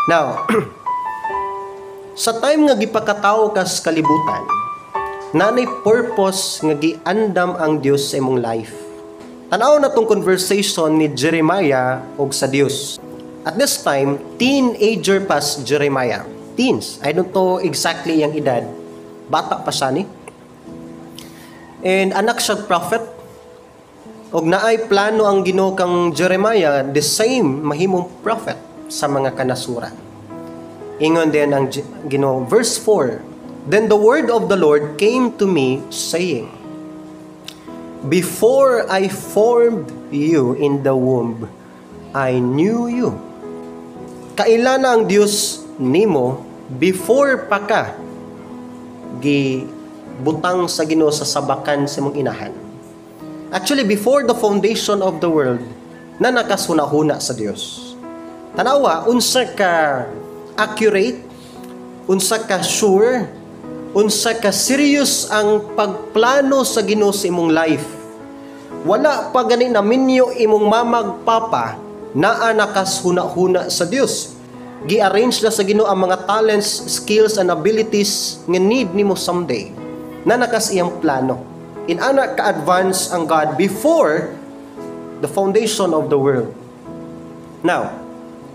Now, sa time nga gipakatao kas kalibutan, nanay purpose nga giandam ang Dios sa imong life. Tanaw na tong conversation ni Jeremiah og sa Dios. At this time, teenager pa si Jeremiah. Teens. I don't know exactly iyang edad. Bata pa siya ni. And anak siya prophet. Og naay plano ang Ginoo kang Jeremiah, the same mahimong prophet sa mga kanasuran. Ingon din ang Ginoo, verse 4, "Then the word of the Lord came to me, saying, Before I formed you in the womb, I knew you." Kaila na ang Dios nimo before pa ka gi butang sa Ginoo sa sabakan sa imong inahan. Actually, before the foundation of the world, na nakasuna-huna sa Dios. Tanawa, unsa ka accurate, unsa ka sure, unsa ka serious ang pagplano sa Ginoo sa imong life. Wala pa gani na minyo imong mamag papa, naa nakashuna-huna sa Dios. Gi-arrange na sa Ginoo ang mga talents, skills and abilities nga need nimo someday. Na nakas iyang plano. Inana ka-advance ang God before the foundation of the world. Now,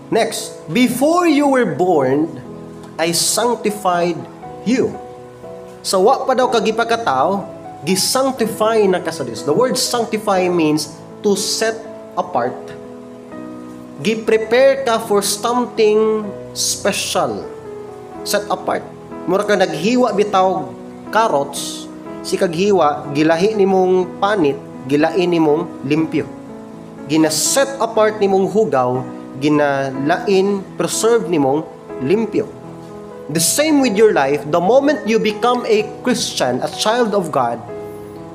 next, "Before you were born, I sanctified you." So, wa pa daw ka gipakatao, gisanctify na ka sa Dios. The word "sanctify" means to set apart. Gi-prepare ka for something special. Set apart. Mura ka naghiwa bitaw carrots, si kaghiwa, gilahi nimong panit, gilain nimong limpyo. Gina-set apart nimong hugaw, ginalain, preserve nimong limpyo. The same with your life, the moment you become a Christian, a child of God,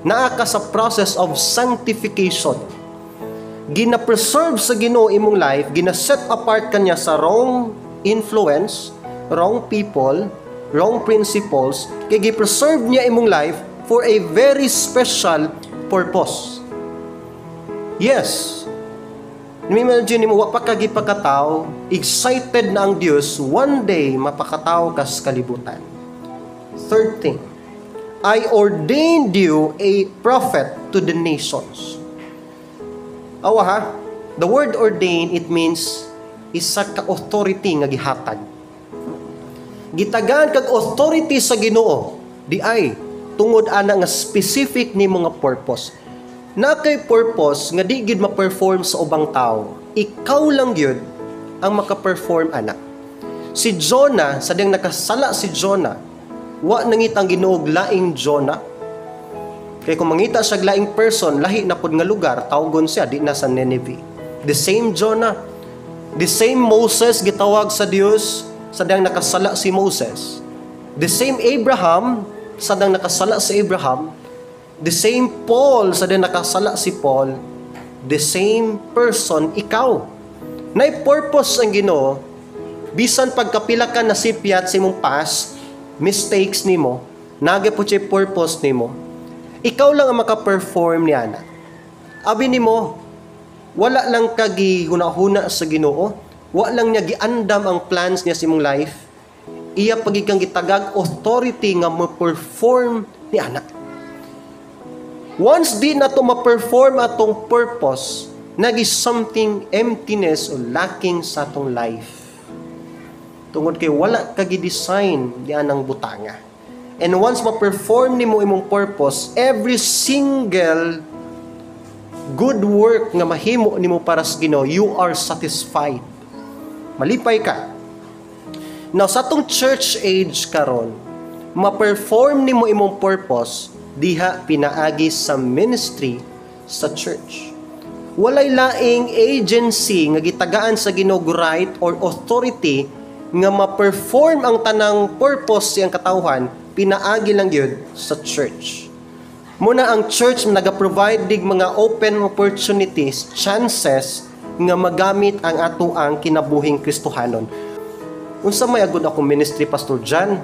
naa ka sa process of sanctification. Gina-preserve sa Ginoo imong life, gina-set apart kanya sa wrong influence, wrong people, wrong principles, kay gi-preserve niya imong life for a very special purpose. Yes. Imagine mo, wa pa ka gipakatao, excited na ang Dios one day mapakatao ka sa kalibutan. Third thing, "I ordained you a prophet to the nations." Awa ha, the word "ordain", it means isa ka authority nga gihatag. Gitagaan kag authority sa Ginoo, di ay tungod ana nga specific ni mga purpose. Na kay purpose nga di gid ma-perform sa ubang tao. Ikaw lang gyud ang maka-perform ana. Si Jonah, sa diyang nakasala si Jonah, wa nangitang Ginoo og laing Jonah. Kay kung mangita siya laing person, lahi na pud nga lugar, tawgon siya, di na sa Nineveh. The same Jonah, the same Moses gitawag sa Dios sa diyang nakasala si Moses. The same Abraham sa diyang nakasala si Abraham. The same Paul sa diyang nakasala si Paul. The same person, ikaw. Nay purpose ang Ginoo bisan pagkapila ka nasipyat sa imong past, mistakes nimo, naa gyapon siya purpose nimo. Ikaw lang ang maka-perform niya na. Abi nimo, wala lang ka gihuna-huna sa Ginoo, wa lang niya giandam ang plans niya sa imong life. Iya pagikang gitagag authority nga mo-perform ni ana. Once di na to ma-perform atong purpose, nagi something emptiness or lacking sa atong life. Tungod kay wala ka gi-design di anang butanga. And once ma-perform nimo imong purpose, every single good work nga mahimo nimo para sa Ginoo, you are satisfied. Malipay ka. Now, sa atong church age karon, ma-perform nimo imong purpose diha pinaagi sa ministry sa church. Walay laing agency nga gitagaan sa Ginoo right or authority nga ma-perform ang tanang purpose siyang katawhan, pinaagi lang gyud sa church. Muna ang church naga-provide dig mga open opportunities, chances nga magamit ang ato ang kinabuhing Kristohanon. Unsa may agud ako ministry, Pastor John?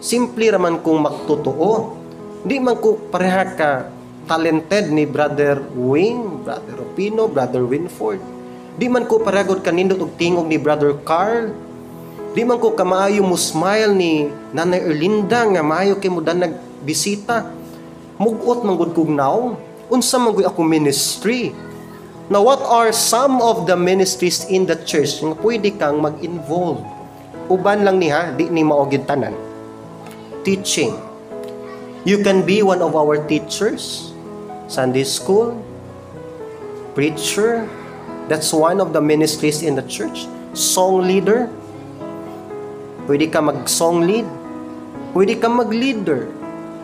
Simple raman kung magtotoo. Di man ko pareha ka talented ni Brother Wayne, Brother Opino, Brother Winford. Di man ko pareha gud kanindot og tingog ni Brother Carl. Di man ko kamaayo mo smile ni Nanay Erlinda nga maayo kay mo danag bisita. Mugot man gud kog nawong. Unsa man gud ako ministry? Now, what are some of the ministries in the church nga pwede kang mag-involve? Uban lang ni ha, di ni mao gyud tanan. Teaching. You can be one of our teachers, Sunday school, preacher. That's one of the ministries in the church. Song leader. Pwede ka mag-song lead. Pwede ka mag-leader.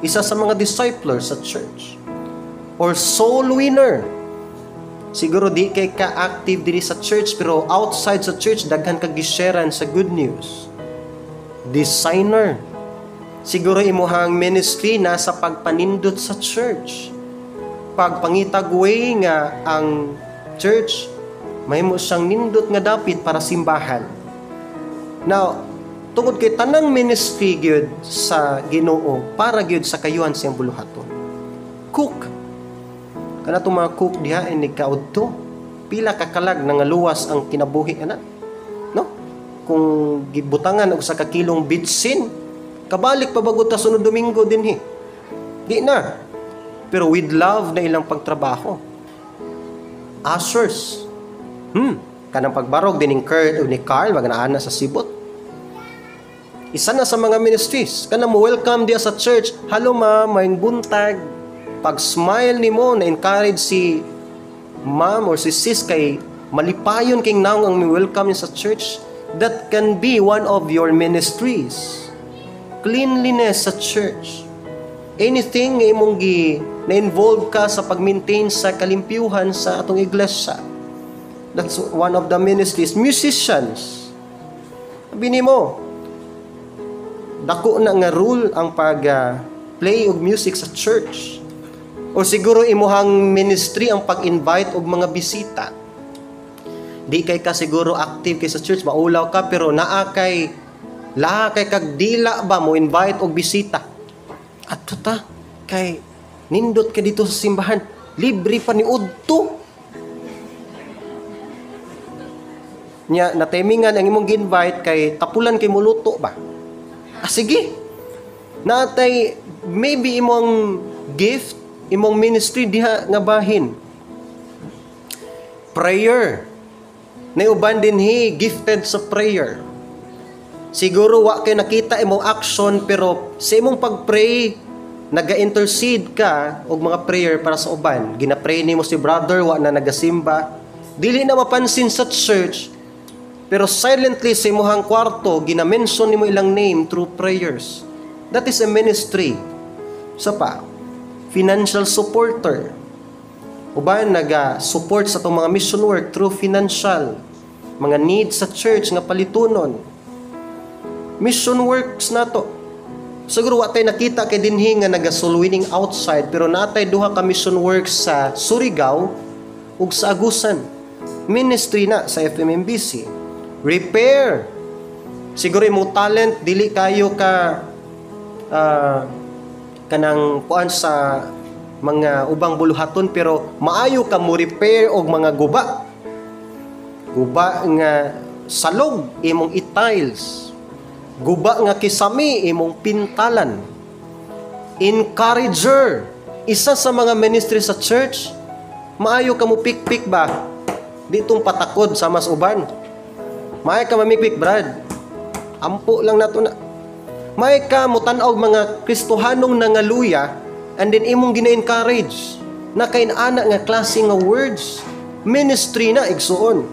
Isa sa mga disciples sa church. Or soul winner. Siguro di kay ka active diri sa church, pero outside sa church daghan kag gisharean sa good news. Designer. Siguro imuhang ministry nasa pagpanindot sa church. Pagpangitag way nga ang church mahimo siyang nindot nga dapit para simbahan. Now, tungod kay tanang ministry gyud sa Ginoo para gyud sa kayuhan siyang buluhaton. Cook. Kana itong mga cook diha ini kaudto. Pila ka kalag nangaluwas ang kinabuhi ana. No? Kung gibutangan og sa ka kilong bitsin, kabalik pa bagod ta sunod Domingo dinhi. Di na. Pero with love na ilang pagtrabaho. Ushers. Kanang pagbarog dining Kurt o ni Carl magnaan na sa sibot. Isa na sa mga ministries. Kanang mo welcome diya sa church. "Hello ma'am, maayong buntag." Pag smile nimo, na encourage si ma'am or si sis kay malipayon king naong ang welcome niya sa church. That can be one of your ministries. Cleanliness sa church. Anything nga imong gi na-involve ka sa pag-maintain sa kalimpyuhan sa atong iglesia. That's one of the ministries. Musicians. Sabi nimo, dako na nga role ang pag play og music sa church. O siguro imuhang ministry ang pag-invite og mga bisita. Di kay ka siguro active kay sa church, maulaw ka, pero naa kay laha kay kag dila ba mo invite og bisita. "Adto ta kay nindot ka dito sa simbahan, libre pa ni udto." Nya natimingan ang imong gi-invite kay tapulan kay muluto ba. Ah, sige. Natay maybe imong gift, imong ministry diha nga bahin. Prayer. Nay uban dinhi gifted sa prayer. Siguro wa kay nakita imong action, pero sa imong pag-pray naga-intercede ka og mga prayer para sa uban. Gina-pray nimo si brother wa na nagasimba. Dili na mapansin sa church, pero silently sa imuhang kwarto gina-mention nimo ilang name through prayers. That is a ministry. Sa pa, financial supporter. Uban naga-support sa atong mga mission work through financial, mga needs sa church nga palitunon. Mission works nato. Siguro wa tay nakita kay dinhi nga naga-soul winning outside, pero natay duha ka mission works sa Surigao ug sa Agusan. Ministry na sa FMMBC. Repair. Siguro imong talent dili kayo ka kanang kuan sa mga ubang buluhaton, pero maayo ka mo repair og mga guba. Guba nga salog imong i-tiles. Guba nga kisami imong pintalan. Encourager. Isa sa mga ministry sa church, maayo ka mo pikpik ba? Ditong patakod sa mas uban. Maayo ka mamikpik, Brad. Ampo lang nato na. Maayo ka mutan-aw mga Kristohanong nangaluya and then imong gina-encourage. Na kain-ana nga klase nga words. Ministry na, igsuon.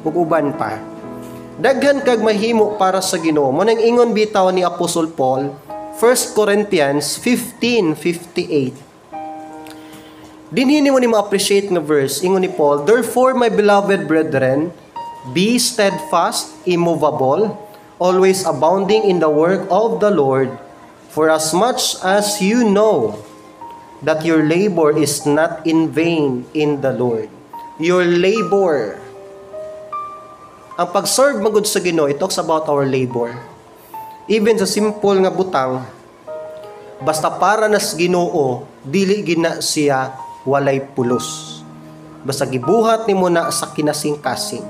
Ug uban pa. Daghan kag mahimo para sa Ginoo. Mo nang ingon bitaw ni Apostle Paul, 1 Corinthians 15:58. Dinhi nimo ni ma-appreciate nga verse, ingon ni Paul, "Therefore, my beloved brethren, be steadfast, immovable, always abounding in the work of the Lord, for as much as you know that your labor is not in vain in the Lord." Your labor. Ang pag-serve magud sa Ginoo, it talks about our labor. Even sa simple nga butang, basta para nas Ginoo, dili gina siya walay pulos. Basta gibuhat nimo na sa kinasing-kasing.